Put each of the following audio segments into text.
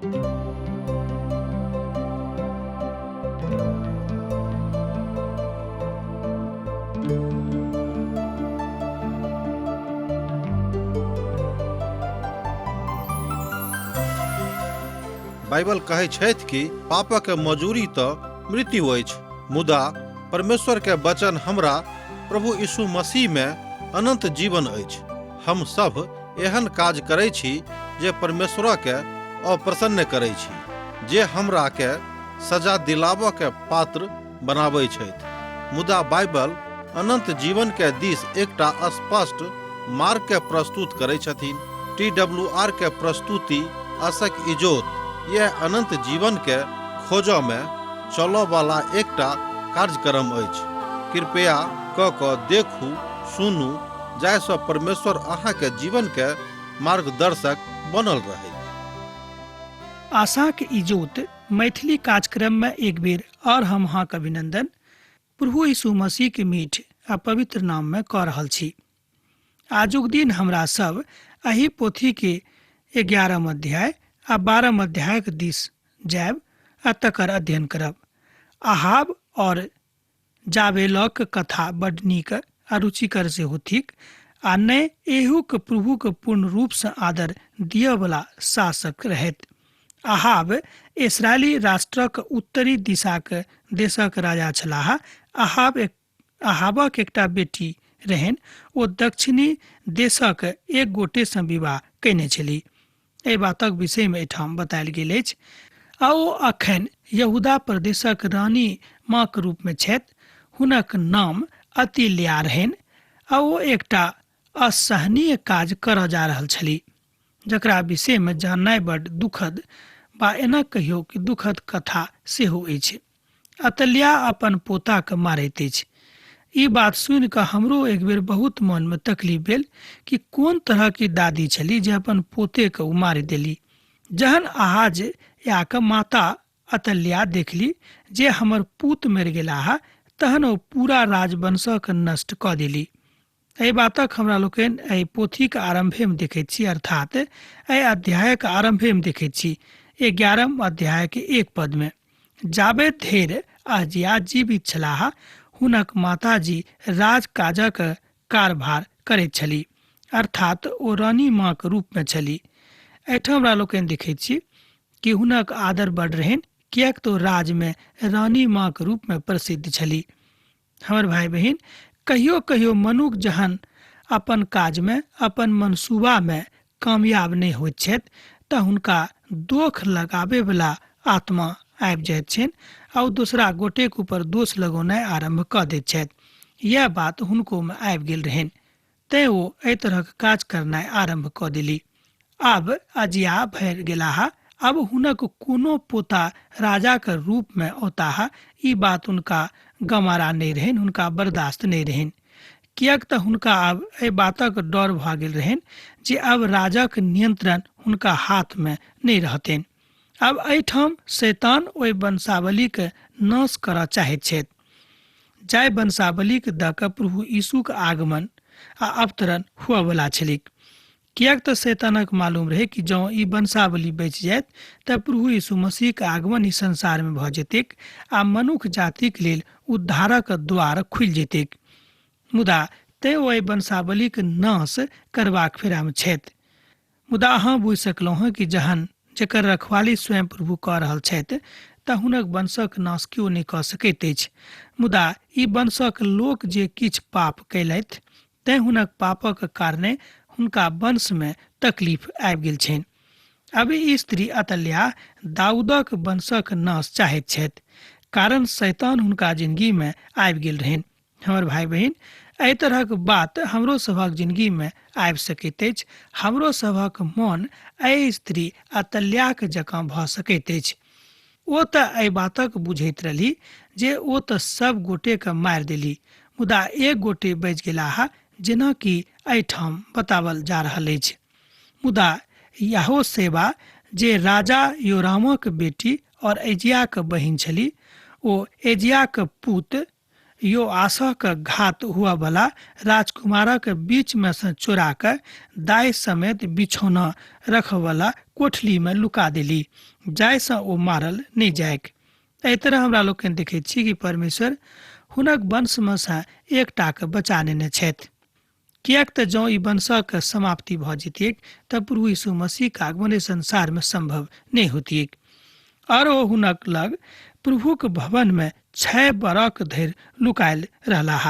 Bible कहै छथि कि पापक मजूरी तऽ मृत्यु अछि, मुदा परमेश्वर के वचन हमरा प्रभु यीशु मसीह में अनंत जीवन अछि। हम सब एहन काज करै छी जे परमेश्वर के अप्रसन्न करै छी, जे हमरा के सजा दिलाबऽ के पात्र बनाबै छथि। मुदा बाइबल अनंत जीवन के दिस एकटा स्पष्ट मार्ग के प्रस्तुत करै छथिन। टी डब्ल्यू आर के प्रस्तुति आशक इजोत यह अनंत जीवन के खोजऽ में चलऽ वाला एकटा कार्यक्रम अछि। कृपया क कऽ देखू, सुनू, जाहिसँ परमेश्वर अहाँके जीवन के मार्गदर्शक बनल रहै। आशाक इजोत मैथिली कार्यक्रम में एक बेर और हम अहाँक अभिनंदन प्रभु यीशु मसीह के मीठ आ पवित्र नाम में कऽ रहल छी। आजुक दिन हमरा सब एहि पोथी के 11 अध्याय आ 12 अध्यायक दिस जायब आ तकर अध्ययन करब। अहाब और जाबेलक कथा बड नीक आ रुचिकर सेहो थिक आ ने एहुक प्रभुक पूर्ण रूपसँ आदर दियऽवला शासक रहैत। अहाब इसराइली राष्ट्रक उत्तरी दिशाक देशक राजा छलाह। अहाब एक अहाबक एकटा बेटी रहनि। ओ दक्षिणी देशक एक गोटेसँ विवाह कयने छली। एहि बातक विषयमे एहिठाम बतायल गेल अछि। आ ओ अखन यहूदा प्रदेशक रानी माँक रूपमे छथि। हुनक नाम अतिल्या रहनि आ ओ एकटा असहनीय काज करऽ जा रहल छली, जकरा विषयमे जाननाइ बड दुखद बा एना कहियौ कि दुखद कथा सेहो अछि। अतल्या अपन पोताके मारैत अछि। ई बात सुनि कऽ हमरो एक बेर बहुत मनमे तकलीफ भेल कि कोन तरहक ई दादी छली जे अपन पोतेके ओ मारि देली। जहन अहाज याके माता अतल्या देखली जे हमर पूत मरि गेलाह, तहन ओ पूरा राजवंशक नष्ट कऽ देली। एहि बातक हमरा लोकनि एहि पोथीक आरम्भेमे देखैत छी, अर्थात एहि अध्यायक आरम्भेमे देखैत छी, 11 अध्यायके 1 पदमे। जाबे धरि अहजिया जीवित छलाह, हुनक माताजी राजकाजक कारभार करैत छली, अर्थात ओ रानी माँक रूपमे छली। एहिठाम हमरा लोकनि देखैत छी कि हुनक आदर बड रहनि, किएक तऽ ओ राजमे रानी माँक रूपमे प्रसिद्ध छली। हमर भाई बहिन, कहियो कहियो मनुख जहन अपन काजमे अपन मनसूबामे कामयाब नहि होइत छथि तऽ हुनका दोख लगाबैवला आत्मा आबि जाइत छनि आ ओ दोसरा गोटेक ऊपर दोष लगौनाइ आरम्भ कऽ दैत छथि। इएह बात हुनकोमे आबि गेल रहनि, तेँ ओ एहि तरहक काज करनाइ आरम्भ कऽ देली। आब अजिया भरि गेलाह। आब हुनक कोनो पोता राजाक रूपमे औताह, ई बात हुनका गमारा नहि रहनि, हुनका बर्दाश्त नहि रहनि। किएक तऽ हुनका आब एहि बातक डर भऽ गेल रहनि जे आब राजक नियंत्रण हुनका हाथमे नहि रहतनि। आब एहिठाम शैतान ओहि वंशावलीके नाश करऽ चाहैत छथि, जाहि वंशावलीके दऽ कऽ प्रभु यीशुक आगमन आ अवतरण हुअवला छलैक। किएक तऽ शैतानक मालूम रहै कि जँ ई वंशावली बचि जायत तऽ प्रभु यीशु मसीहक आगमन ई संसारमे भऽ जेतैक आ मनुख जातिक लेल उद्धारक द्वार खुलि जेतैक। मुदा तेँ ओ एहि वंशावलीक नाश करबाक फेरामे छथि। मुदा अहाँ बुझि सकलहुँ हँ कि जहन जकर रखवाली स्वयं प्रभु कऽ रहल छथि तऽ हुनक वंशक नाश केओ नहि कऽ सकैत अछि। मुदा ई वंशक लोक जे किछु पाप कयलथि तेँ हुनक पापक कारणे हुनका वंशमे तकलीफ आबि गेल छनि। आब ई स्त्री अतल्या दाऊदक वंशक नाश चाहैत छथि, कारण शैतान हुनका जिंदगीमे आबि गेल रहनि। हमर भाई बहिन, एहि तरहक बात हमरो सभक जिंदगीमे आबि सकैत अछि। हमरो सभक मन एहि स्त्री अतल्याक जकाँ भऽ सकैत अछि। ओ तऽ एहि बातक बुझैत रहली जे ओ तऽ सब गोटेके मारि देली, मुदा एक गोटे बचि गेलाह, जेना कि एहिठाम बताओल जा रहल अछि। मुदा यहोशेबा जे राजा योरामक बेटी और एजियाक बहिन छली, ओ एजियाक पूत योआशक घात हुअवला राजकुमारक बीचमे सँ चोरा कऽ दाइ समेत बिछौना रखऽवला कोठलीमे लुका देली जाहिसँ ओ मारल नहि जाइक। एहि तरह हमरा लोकनि देखैत छी कि परमेश्वर हुनक वंशमे सँ एकटाके बचा नेने छथि। किएक तऽ जँ ई वंशक समाप्ति भऽ जैतिऐक तऽ प्रभु यीशु मसीहक आगमन एहि संसारमे सम्भव नहि होतिऐक। आओर ओ हुनक लग प्रभुक भवनमे 6 बरख धरि लुकायल रहलाह।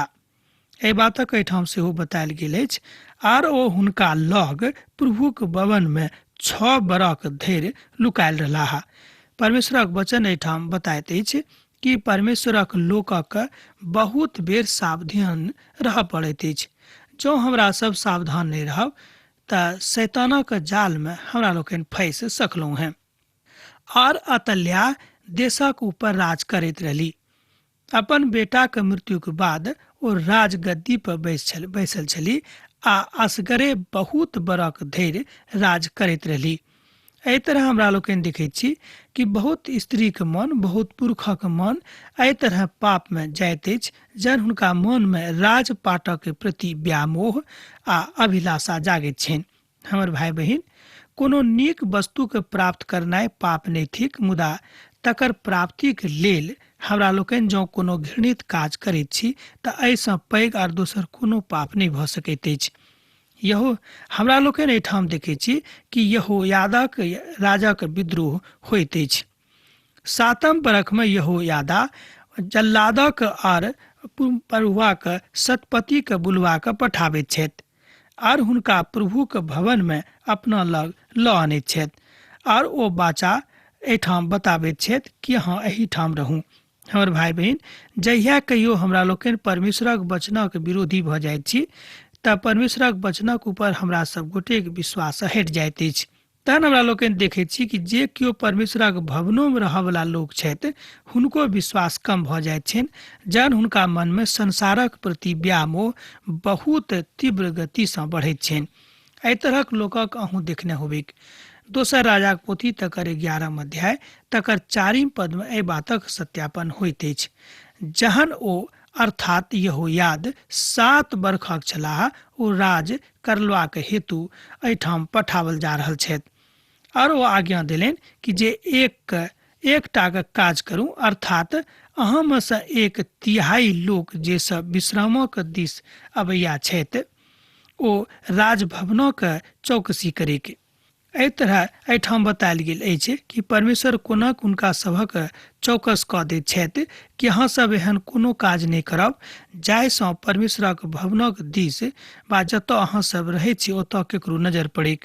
एहि बातक एहिठाम सेहो बतायल गेल अछि, आर ओ हुनका लग प्रभुक भवनमे 6 बरख धरि लुकायल रहलाह। परमेश्वरक वचन एहिठाम बताइत अछि कि परमेश्वरक लोकक बहुत बेर सावधान रहऽ पड़ैत अछि। जँ हमरा सब सावधान नहि रहब तऽ शैतानक जालमे हमरा लोकनि फँसि सकलहुँ हेँ। आर अतल्या देशक ऊपर राज करैत रहली। अपन बेटाक मृत्युक बाद ओ राजगद्दी पर बैसल छली आ असगरे बहुत बरख धरि राज करैत रहली। एहि तरह हमरा लोकनि देखैत छी कि बहुत स्त्रीक मन, बहुत पुरुषक मन एहि तरह पापमे जाइत अछि जहन हुनका मनमे राजपाटक प्रति व्यामोह आ अभिलाषा जागैत छनि। हमर भाय बहिन, कोनो नीक वस्तुके प्राप्त करनाइ पाप नहि थिक, मुदा तकर प्राप्तिक लेल हमरा लोकनि जँ कोनो घृणित काज करैत छी तऽ एहिसँ पैघ आर दोसर कोनो पाप नहि भऽ सकैत अछि। यहो हमरा लोकनि एहिठाम देखैत छी कि यहोयादाक राजाक विद्रोह होइत अछि। 7म बरखमे यहोयादा जल्लादक आर परुआक सतपतिके बुलवा कऽ पठाबैत छथि आर हुनका प्रभुक भवनमे अपना लग लऽ अनैत छथि आर ओ बाचा एहिठाम बताबैत छथि कि अहाँ एहिठाम रहू। हमर भाय बहिन, जहिया कहियो हमरा लोकनि परमेश्वरक वचनक विरोधी भऽ जाइत छी तऽ परमेश्वरक वचनक ऊपर हमरा सब गोटेक विश्वास हटि जाइत अछि। तहन हमरा लोकनि देखैत छी कि जे केओ परमेश्वरक भवनोमे रहऽवला लोक छथि हुनको विश्वास कम भऽ जाइत छनि जहन हुनका मनमे संसारक प्रति व्यामोह बहुत तीव्र गतिसँ बढ़ैत छनि। एहि तरहक लोकक अहूँ देखने होबैक। दोसर राजाक पोथी तकर 11 अध्याय तकर 4 पदमे एहि बातक सत्यापन होइत अछि। जहन ओ अर्थात यहोयाद 7 बरखक छलाह ओ राज करलबाक हेतु एहिठाम पठाओल जा रहल छथि। आर ओ आज्ञा देलनि कि जे एकटाक काज करू, अर्थात अहाँमे सँ 1/3 लोक जे सब विश्रामक दिस अबैया छथि ओ राजभवनक चौकसी करैक। एहि तरह एहिठाम बतायल गेल अछि कि परमेश्वर कोना हुनका सभक चौकस कऽ दैत छथि कि अहाँ सब एहन कोनो काज नहि करब जाहिसँ परमेश्वरक भवनक दिस वा जतऽ अहाँ सब रहैत छी ओतऽ केकरो नजर पड़ैक।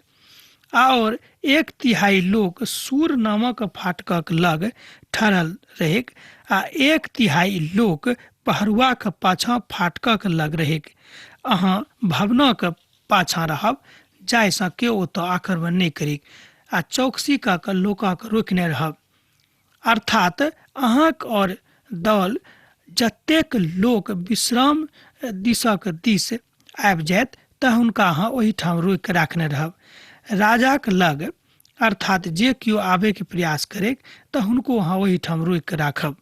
आओर 1/3 लोक सूर नामक फाटकक लग ठहरल रहैक आ 1/3 लोक पहरुआक पाछाँ फाटकक लग रहैक। अहाँ भवनक पाछाँ रहब जाहिसँ केओ ओतऽ आक्रमण नहि करिक आ चौकसी कऽ कऽ लोकक रोकने रहब। अर्थात अहाँक और दल जतेक लोक विश्राम दिसक दिस आबि जायत तऽ हुनका अहाँ ओहिठाम रोकि कऽ राखने रहब। राजाक लग अर्थात जे केओ आबयके प्रयास करैक तऽ हुनको अहाँ ओहिठाम रोकि कऽ राखब।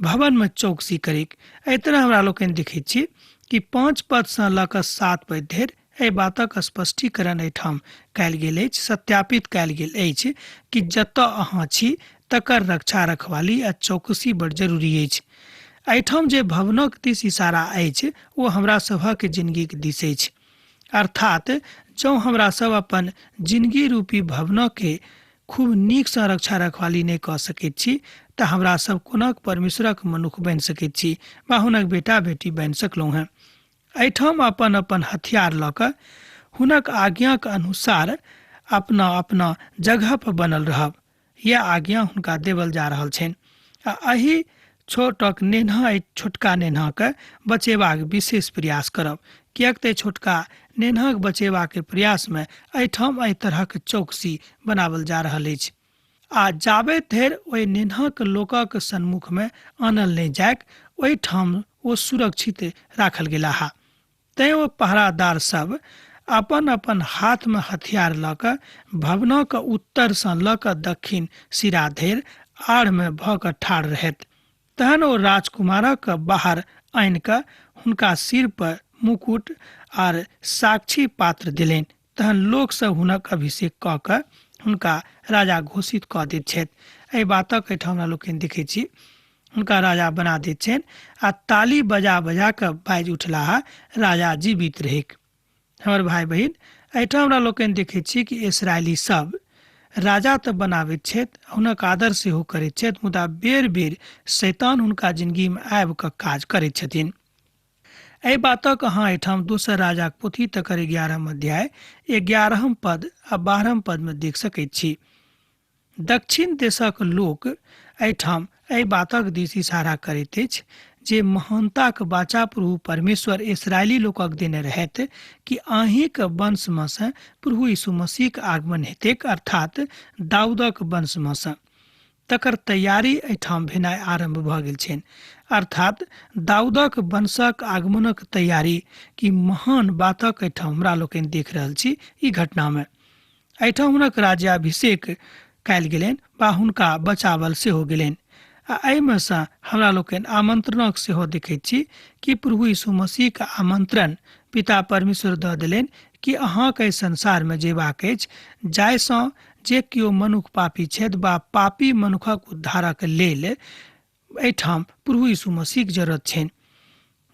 भवनमे चौकसी करैक। एहि तरह हमरा लोकनि देखैत छी कि 5 पदसँ लऽ कऽ 7 पद धरि एहि बातक स्पष्टीकरण एहिठाम कयल गेल अछि, सत्यापित कयल गेल अछि कि जतऽ अहाँ छी तकर रक्षा रखवाली आ चौकसी बड़ जरूरी अछि। एहिठाम जे भवनक दिस इशारा अछि ओ हमरा सभक जिनगीक दिस अछि। अर्थात जँ हमरा सब अपन जिनगी रूपी भवनके खूब नीकसँ रक्षा रखवाली नहि कऽ सकैत छी तऽ हमरा सब कोना परमेश्वरक मनुख बनि सकैत छी वा हुनक बेटा बेटी बनि सकलहुँ हेँ। एहिठाम अपन अपन हथियार लऽ कऽ हुनक आज्ञाक अनुसार अपना अपना जगह पर बनल रहब, यैह आज्ञा हुनका देवल जा रहल छनि। आ एहि छोटक नेन्हा, एहि छोटका नेन्हाके बचेबाक विशेष प्रयास करब, किएक तऽ छोटका नेन्हाक बचेबाक प्रयासमे एहिठाम एहि तरहक चौकसी बनाओल जा रहल अछि। आ जाबे धरि ओहि नेन्हाक लोकक सन्मुखमे आनल नहि जाइक ओहिठाम ओ सुरक्षित राखल गेलाह। तैं ओ पहरादार सब अपन अपन हाथमे हथियार लऽ कऽ भवनक उत्तरसँ लऽ कऽ दक्षिण सिरा धरि आड़मे भऽ कऽ ठाढ़ रहथि। तहन ओ राजकुमारक बाहर आनि कऽ हुनका सिर पर मुकुट आर साक्षी पात्र देलनि। तहन लोक सब हुनक अभिषेक कऽ कऽ हुनका राजा घोषित कऽ दैत छथि। एहि बातक एहिठाम हमरा लोकनि देखै छी, हुनका राजा बना दैत छनि आ ताली बजा बजा कऽ बाजि उठलाह, राजा जीवित रहैक। हमर भाय बहिन, एहिठाम हमरा लोकनि देखैत छी कि इसराइली सब राजा तऽ बनाबैत छथि, हुनक आदर सेहो करैत छथि, मुदा बेर बेर शैतान हुनका जिंदगीमे आबि कऽ काज करैत छथिन। एहि बातक अहाँ एहिठाम दोसर राजाक पोथी तकर 11 अध्याय 11 पद आ 12 पदमे देख सकैत छी। दक्षिण देशक लोक एहिठाम एहि बातक दिस इशारा करैत अछि जे महानताक वाचा प्रभु परमेश्वर इसराइली लोकक देने रहथि कि अहींक वंशमे सँ प्रभु यीशु मसीहक आगमन हेतैक, अर्थात दाऊदक वंशमे सँ। तकर तैयारी एहिठाम भेनाइ आरम्भ भऽ गेल छनि, अर्थात दाऊदक वंशक आगमनक तैयारी कि महान बातक एहिठाम हमरा लोकनि देख रहल छी। ई घटनामे एहिठाम हुनक राज्याभिषेक कयल गेलनि वा हुनका बचावल सेहो गेलनि आ एहिमे सँ हमरा लोकनि आमंत्रणक सेहो देखैत छी कि प्रभु यीशु मसीहक आमंत्रण पिता परमेश्वर दऽ देलनि कि अहाँके एहि संसारमे जेबाक अछि, जाहिसँ जे केओ मनुख पापी छथि वा पापी मनुखक उद्धारक लेल एहिठाम प्रभु यीशु मसीहक जरूरत छनि।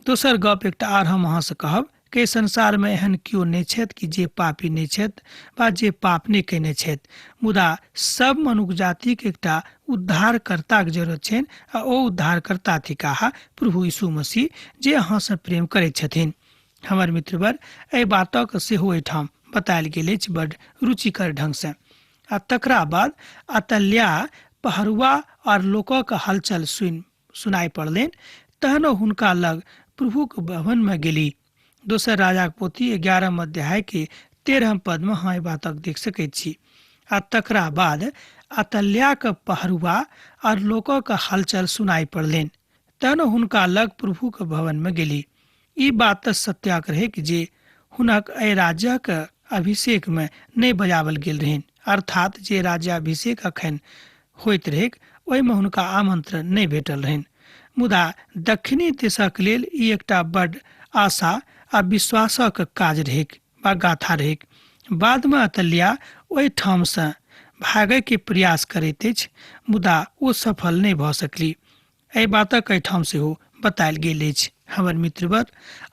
दोसर गप एकटा आर हम अहाँसँ कहब कि संसारमे एहन केओ नहि छथि कि जे पापी नहि छथि वा जे पाप नहि कयने छथि, मुदा सब मनुख जातिक एकटा उद्धारकर्ताक जरूरत छनि आ ओ उद्धारकर्ता थिकाह प्रभु यीशु मसीह, जे अहाँसँ प्रेम करैत छथिन। हमर मित्रवर, एहि बातक सेहो एहिठाम बतायल गेल अछि बड रुचिकर ढंगसँ। आ तकरा बाद अतल्या पहरुआ और लोकक हलचल सुनाई पड़लनि, तहन ओ हुनका लग प्रभुक भवनमे गेली। दोसर राजाक पोथी 11 अध्याय के 13 पदमे अहाँ एहि बातक देख सकैत छी। आ तकरा बाद अतल्याक पहरुआ और लोकक हलचल सुनाई पड़लनि, तहन हुनका लग प्रभुक भवनमे गेली। ई बात तऽ सत्याक रहैक जे हुनक एहि राज्यक अभिषेकमे नहि बजावल गेल रहनि, अर्थात जे राज्याभिषेक अखन होइत रहैक ओहिमे हुनका आमंत्रण नहि भेटल रहनि। मुदा दक्षिणी देशक लेल ई एकटा बड्ड आशा आ विश्वासक काज रहैक वा गाथा रहैक। बादमे अतल्या ओहिठामसँ भागयके प्रयास करैत अछि, मुदा ओ सफल नहि भऽ सकली। एहि बातक एहिठाम सेहो बतायल गेल अछि। हमर मित्रवर,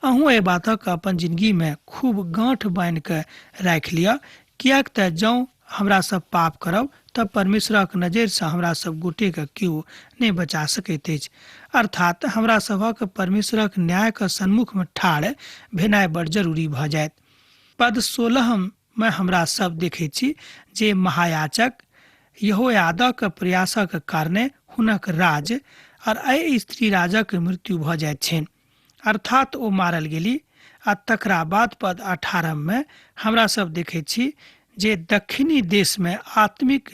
अहूँ एहि बातक अपन जिंदगीमे खूब गाँठ बान्हि कऽ राखि लिअ, किएक तऽ जँ हमरा सब पाप करब तऽ परमेश्वरक नजरिसँ हमरा सब गोटेके केओ नहि बचा सकैत अछि। अर्थात हमरा सभक परमेश्वरक न्यायक सन्मुखमे ठाढ़ भेनाइ बड़ जरूरी भऽ जायत। पद 16 मे हमरा सब देखैत छी जे महायाजक यहोयादाक प्रयासक कारणे हुनक राज और एहि स्त्री राजक मृत्यु भऽ जाइत छनि, अर्थात ओ मारल गेली। आ तकरा बाद पद 18 मे हमरा सब देखैत छी जे दक्षिणी देश मे आत्मिक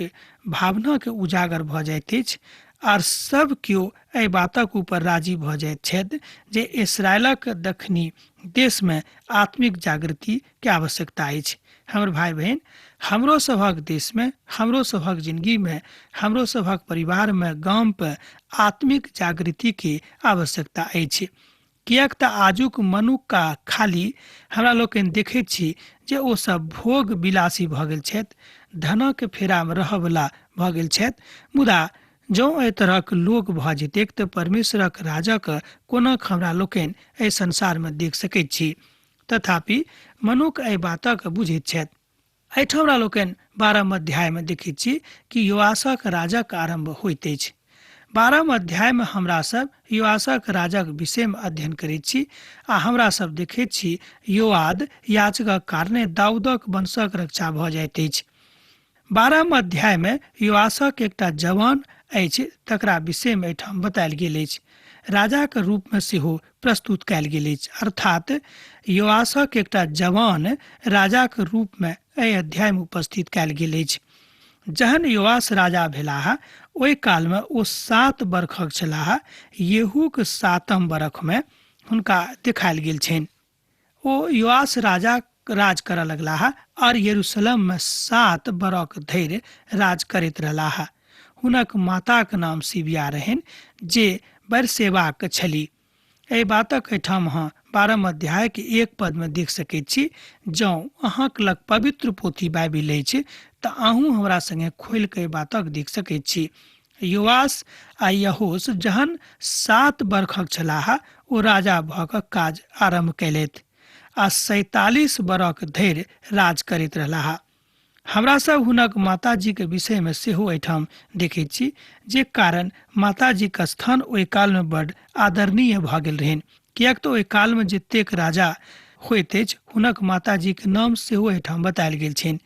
भावना के उजागर भऽ जाइत अछि आर सब केओ एहि बातक ऊपर राजी भऽ जाइत छथि जे इसराइलक दक्षिणी देश मे आत्मिक जागृति के आवश्यकता अछि। हमर भाई बहिन, हमरो सभक देश में, हमरो सभक जिंदगी में, हमरो सभक परिवार में, गाम पर आत्मिक जागृति के आवश्यकता अछि। किएक तऽ आजुक मनुख का खाली हमरा लोकनि देखैत छी जे ओ सब भोग विलासी भऽ गेल छथि, धनक फेरामे रहऽवला भऽ गेल छथि। मुदा जँ एहि तरहक लोक भऽ जेतैक तऽ परमेश्वरक राजक कोना हमरा लोकनि एहि संसारमे देख सकैत छी। तथापि मनुख एहि बातक बुझैत छथि। एहिठाम हमरा लोकनि 12 अध्यायमे देखैत छी कि योआसक राजक आरम्भ होइत अछि। 12 अध्यायमे हमरा सब योआसक राजक विषयमे अध्ययन करैत छी आ हमरा सब देखैत छी योआद याजकक कारणे दाऊदक वंशक रक्षा भऽ जाइत अछि। 12 अध्यायमे योआसक एकटा जवान अछि तकरा विषयमे एहिठाम बतायल गेल अछि। राजाक रूपमे सेहो प्रस्तुत कयल गेल अछि, अर्थात योआसक एकटा जवान राजाक रूपमे एहि अध्यायमे उपस्थित कयल गेल अछि। जहन योआस राजा भेलाह ओहि कालमे ओ 7 बरखक छलाह। येहूक 7म बरखमे हुनका देखायल गेल छनि। ओ योआस राजा राज करऽ लगलाह और यरूशलेममे 7 बरख धरि राज करैत रहलाह। हुनक माताक नाम सिबिया रहनि जे बरसेबाक छली। एहि बातक एहिठाम अहाँ 12 अध्यायके 1 पदमे देख सकैत छी। जँ अहाँक लग पवित्र पोथी बाइबिल अछि तऽ अहूँ हमरा संगे खोलि कऽ एहि बातक देख सकैत छी। योआस आ यहोश जहन 7 बरखक छलाह ओ राजा भऽ कऽ काज आरम्भ कयलथि आ 47 बरख धरि राज करैत रहलाह। हमरा सब हुनक माताजीक विषयमे सेहो एहिठाम देखैत छी जे कारण माताजीक स्थान ओहि कालमे बड्ड आदरणीय भऽ गेल रहनि, किएक तऽ ओहि कालमे जतेक राजा होइत अछि हुनक माताजीक नाम सेहो एहिठाम बतायल गेल छनि,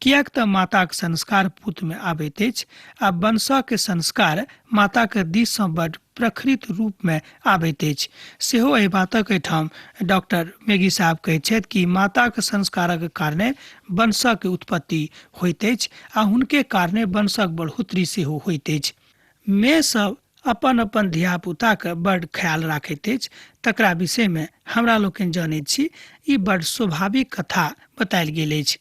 किएक तऽ माताक संस्कार पुत्रमे आबैत अछि आ वंशक संस्कार माताक दिससँ बड्ड प्रखरित रूपमे आबैत अछि। सेहो एहि बातक एहिठाम डॉक्टर मेघी साहब कहैत छथि कि माताक संस्कारक कारणे वंशक उत्पत्ति होइत अछि आ हुनके कारणे वंशक बढ़ोतरी सेहो होइत अछि। मे सब अपन अपन धियापुताके बड्ड ख्याल राखैत अछि तकरा विषयमे हमरा लोकनि जनैत छी। ई बड्ड स्वाभाविक कथा बतायल गेल अछि।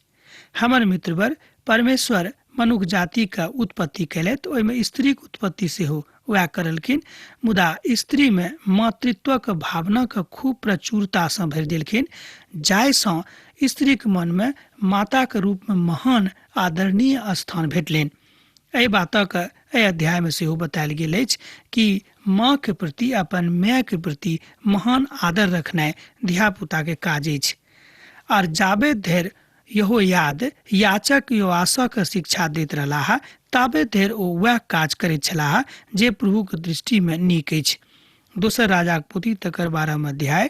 हमर मित्रवर, परमेश्वर मनुख जातिके उत्पत्ति कयलथि, ओहिमे स्त्रीक उत्पत्ति सेहो वएह करलखिन, मुदा स्त्रीमे मातृत्वक भावनाके खूब प्रचुरतासँ भरि देलखिन, जाहिसँ स्त्रीक मनमे माताक रूपमे महान आदरणीय स्थान भेटलनि। एहि बातक एहि अध्यायमे सेहो बतायल गेल अछि कि माँके प्रति, अपन मायके प्रति महान आदर रखनाइ धियापुताके काज अछि। आर जाबे धरि यहोयाद याचक योआसक शिक्षा दैत रहलाह ताबे धरि ओ वएह काज करैत छलाह जे प्रभुक दृष्टिमे नीक अछि। दोसर राजाक पोथी तकर 12 अध्याय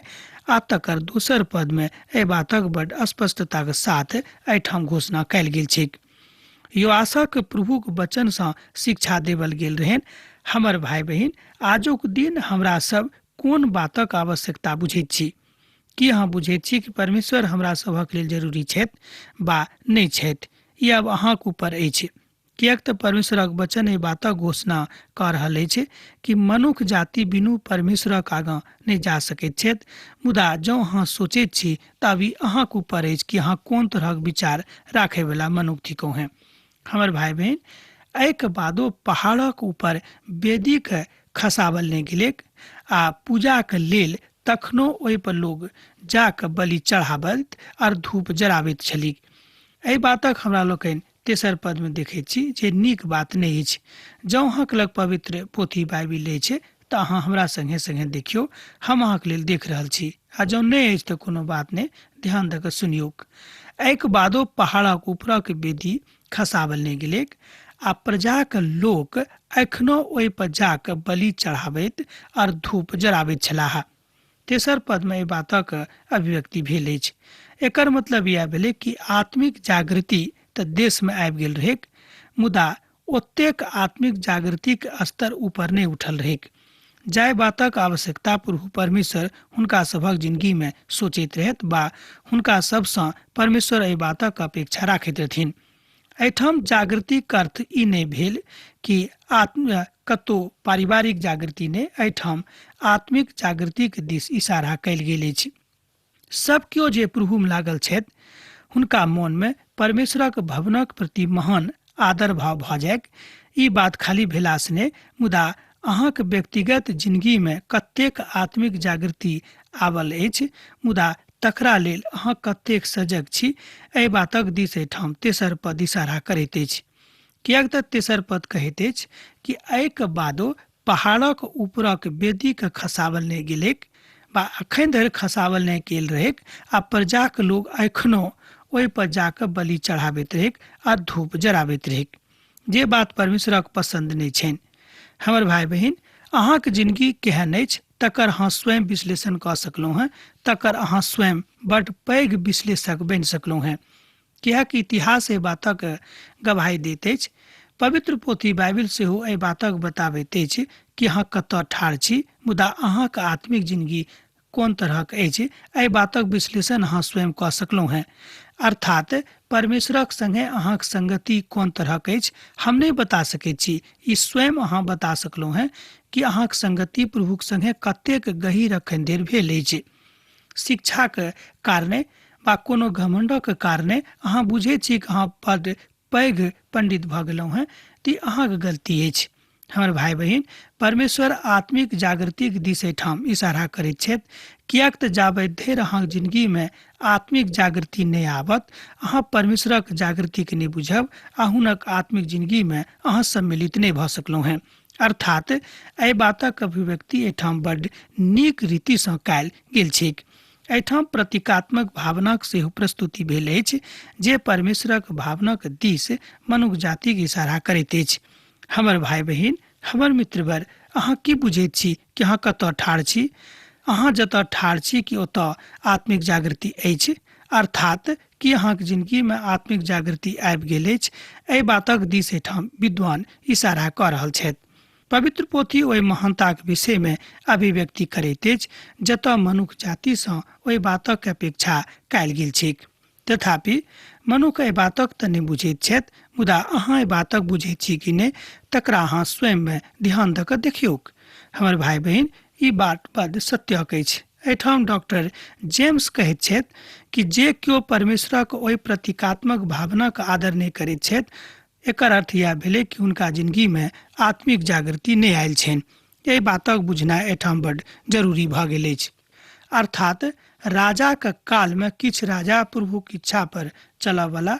आ तकर दोसर पदमे एहि बातक बड्ड स्पष्टताक साथ एहिठाम घोषणा कयल गेल छैक। योआसक प्रभुक वचनसँ शिक्षा देवल गेल रहनि। हमर भाय बहिन, आजुक दिन हमरा सब कोन बातक आवश्यकता बुझैत छी? की अहाँ बुझैत छी कि परमेश्वर हमरा सभक लेल जरूरी छथि बा नहि छथि? ई आब अहाँक ऊपर अछि। किएक तऽ परमेश्वरक वचन एहि बातक घोषणा कऽ रहल अछि कि मनुख जाति बिनु परमेश्वरक आगाँ नहि जा सकैत छथि। मुदा जँ अहाँ सोचैत छी तऽ आब ई अहाँक ऊपर अछि कि अहाँ कोन तरहक विचार राखयवला मनुख थिकहुँ हेँ। हमर भाय बहिन, एहिके बादो पहाड़क ऊपर वेदीके खसावल नहि गेलैक आ पूजाक लेल तखनो ओहि पर लोग जा कऽ बलि चढ़ाबैत आर धूप जराबैत छलीह। एहि बातक हमरा लोकनि तेसर पदमे देखैत छी जे नीक बात नहि अछि। जँ अहाँक लग पवित्र पोथी बाइबिल अछि तऽ अहाँ हमरा संगे संगे देखियौ, हम अहाँक लेल देख रहल छी, आ जँ नहि अछि तऽ कोनो बात नहि, ध्यान दऽ कऽ सुनियौक। एहिके बादो पहाड़क ऊपरक वेदी खसावल नहि गेलैक आ प्रजाक लोक एखनो ओहि पर जा कऽ बलि चढ़ाबैत आर धूप जराबैत छलाह। तेसर पदमे एहि बातक अभिव्यक्ति भेल अछि। एकर मतलब इएह भेलै कि आत्मिक जागृति तऽ देशमे आबि गेल रहैक, मुदा ओतेक आत्मिक जागृतिक स्तर ऊपर नहि उठल रहैक। जाहि बातक आवश्यकता प्रभु परमेश्वर हुनका सभक जिंदगीमे सोचैत रहथि बा हुनका सभसँ परमेश्वर एहि बातक अपेक्षा राखैत रहथिन। एहिठाम जागृतिक अर्थ ई नहि भेल कि आत्म कतौ पारिवारिक जागृति नहि, एहिठाम आत्मिक जागृतिक दिस इशारा कयल गेल अछि। सब केओ जे प्रभुमे लागल छथि हुनका मोनमे परमेश्वरक भवनक प्रति महान आदर भाव भऽ जाइक। ई बात खाली भेलासँ नहि, मुदा अहाँक व्यक्तिगत जिंदगीमे कतेक आत्मिक जागृति आबल अछि, मुदा तकरा लेल अहाँ कतेक सजग छी, एहि बातक दिस एहिठाम तेसर पद इशारा करैत अछि। किएक तऽ तेसर पद कहैत अछि कि एहिके बादो पहाड़क ऊपरक वेदीके खसावल नहि गेलैक बा अखन धरि खसावल नहि गेल रहैक आ प्रजाक लोग एखनो ओहि पर जाकऽ बलि चढ़ाबैत रहैक आ धूप जराबैत रहैक, जे बात परमेश्वरक पसन्द नहि छनि। हमर भाय बहिन, अहाँक जिनगी केहन अछि तकर अहाँ स्वयं विश्लेषण कऽ सकलहुँ हेँ, तकर अहाँ स्वयं बड्ड पैघ विश्लेषक बनि सकलहुँ हेँ। किएक इतिहास एहि बातक गवाही दैत अछि। पवित्र पोथी बाइबिल सेहो एहि बातक बताबैत अछि कि अहाँ कतऽ ठाढ़ छी, मुदा अहाँक आत्मिक जिनगी कोन तरहक अछि एहि बातक विश्लेषण अहाँ स्वयं कऽ सकलहुँ हेँ। अर्थात परमेश्वरक संगे अहाँक संगति कोन तरहक अछि हम नहि बता सकैत छी, ई स्वयं अहाँ बता सकलहुँ हेँ कि अहाँक संगति प्रभुक संगे कतेक गहीर अखन धरि भेल अछि। शिक्षाक कारणे वा कोनो घमण्डक कारणे अहाँ बुझैत छी कि अहाँ बड्ड पैघ पंडित भऽ गेलहुँ हेँ, तऽ ई अहाँक गलती अछि। हमर भाय बहिन, परमेश्वर आत्मिक जागृतिक दिस एहिठाम इशारा करैत छथि, किएक तऽ जाबे धरि अहाँक जिंदगीमे आत्मिक जागृति नहि आबत, अहाँ परमेश्वरक जागृतिके नहि बुझब आ हुनक आत्मिक जिंदगीमे अहाँ सम्मिलित नहि भऽ सकलहुँ हेँ। अर्थात एहि बातक अभिव्यक्ति एहिठाम बड्ड नीक रीतिसँ कयल गेल छैक। एहिठाम प्रतीकात्मक भावनाक सेहो प्रस्तुति भेल अछि, जे परमेश्वरक भावनाक दिस मनुख जातिक इशारा करैत अछि। हमर भाय बहिन, हमर मित्रवर, अहाँ की बुझैत छी कि अहाँ कतऽ ठाढ़ छी? अहाँ जतऽ ठाढ़ छी कि ओतऽ आत्मिक जागृति अछि? अर्थात की अहाँक जिंदगीमे आत्मिक जागृति आबि गेल अछि? एहि बातक दिस एहिठाम विद्वान इशारा कऽ रहल छथि। पवित्र पोथी ओहि महानताक विषयमे अभिव्यक्ति करैत अछि जतऽ मनुख जातिसँ ओहि बातक अपेक्षा कयल गेल छैक। तथापि मनुख एहि बातक तऽ नहि बुझैत छथि, मुदा अहाँ एहि बातक बुझैत छी कि नहि तकरा अहाँ स्वयंमे ध्यान दऽ कऽ देखियौक। हमर भाय बहिन, ई बात बड्ड सत्यक अछि। एहिठाम डॉक्टर जेम्स कहैत छथि कि जे केओ परमेश्वरक ओहि प्रतीकात्मक भावनाक आदर नहि करैत छथि, एकर अर्थ इएह भेलै कि हुनका जिंदगीमे आत्मिक जागृति नहि आयल छनि। एहि बातक बुझनाइ एहिठाम बड्ड जरूरी भऽ गेल अछि। अर्थात राजाक कालमे किछु राजा प्रभुक इच्छा पर चलऽवला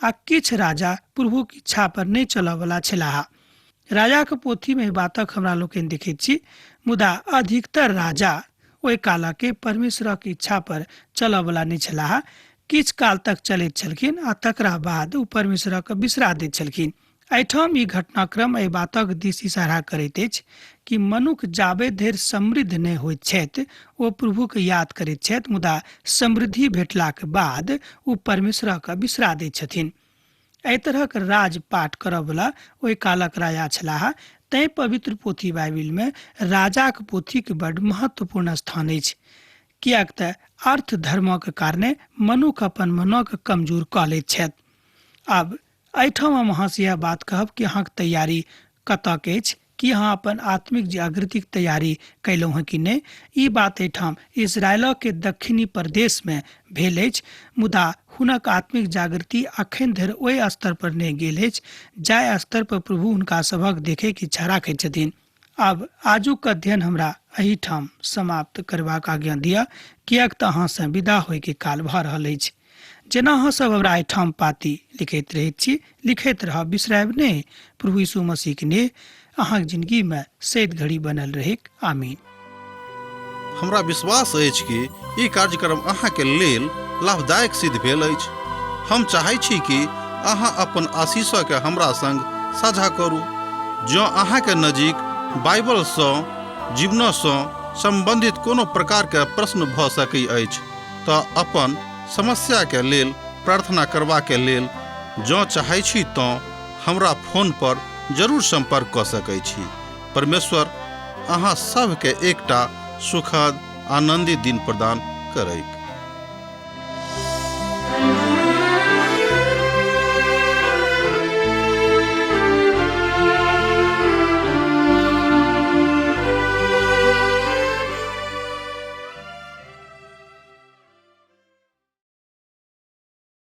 आ किछु राजा प्रभुक इच्छा पर नहि चलऽवला छलाह। राजाक पोथीमे एहि बातक हमरा लोकनि देखैत छी, मुदा अधिकतर राजा ओहि कालके परमेश्वरक इच्छा पर चलऽवला नहि छलाह। किछु काल तक चलैत छलखिन आ तकरा बाद ओ परमेश्वरक बिसरा दैत छलखिन। एहिठाम ई घटनाक्रम एहि बातक दिस इशारा करैत अछि कि मनुख जाबे धरि समृद्ध नहि होइत छथि ओ प्रभुके याद करैत छथि, मुदा समृद्धि भेटलाक बाद ओ परमेश्वरक बिसरा दैत छथिन। एहि तरहक राजपाट करऽवला ओहि कालक राजा छलाह, तैँ पवित्र पोथी बाइबिलमे राजाक पोथीक बड्ड महत्वपूर्ण स्थान अछि, किएक तऽ अर्थ धर्मक कारणे मनुख अपन मनक कमजोर कऽ लैत छथि। आब एहिठाम हम अहाँसँ इएह बात कहब कि अहाँके तैयारी कतऽके अछि, कि अहाँ अपन आत्मिक जागृतिक तैयारी कयलहुँ हँ कि नहि। ई बात एहिठाम इजरायलके दक्षिणी प्रदेशमे भेल अछि, मुदा हुनक आत्मिक जागृति अखन धरि ओहि स्तर पर नहि गेल अछि जाहि स्तर पर प्रभु हुनका सभक देखैके इच्छा राखैत छथिन। आब आजुक अध्ययन हमरा एहिठाम समाप्त करबाक आज्ञा दिअ, किएक तऽ अहाँसँ विदा होइके काल भऽ रहल अछि। जेना अहाँ सब हमरा एहिठाम पाती लिखैत रहैत छी, लिखैत रहब, बिसरायब नहि। प्रभु यीशु मसीहके नेह अहाँक जिंदगीमे सैद घड़ी बनल रहैक। आमीन। हमरा विश्वास अछि कि ई कार्यक्रम अहाँके लेल लाभदायक सिद्ध भेल अछि। हम चाहै छी कि अहाँ अपन आशीषके हमरा संग साझा करू। जँ अहाँके नजीक बाइबलसँ जीवनसँ सम्बन्धित कोनो प्रकारके प्रश्न भऽ सकै अछि तऽ अपन समस्याके लेल प्रार्थना करबाके लेल जँ चाहै छी तँ हमरा फोन पर जरूर सम्पर्क कऽ सकै छी। परमेश्वर अहाँ सभके एकटा सुखद आनन्दित दिन प्रदान करैत।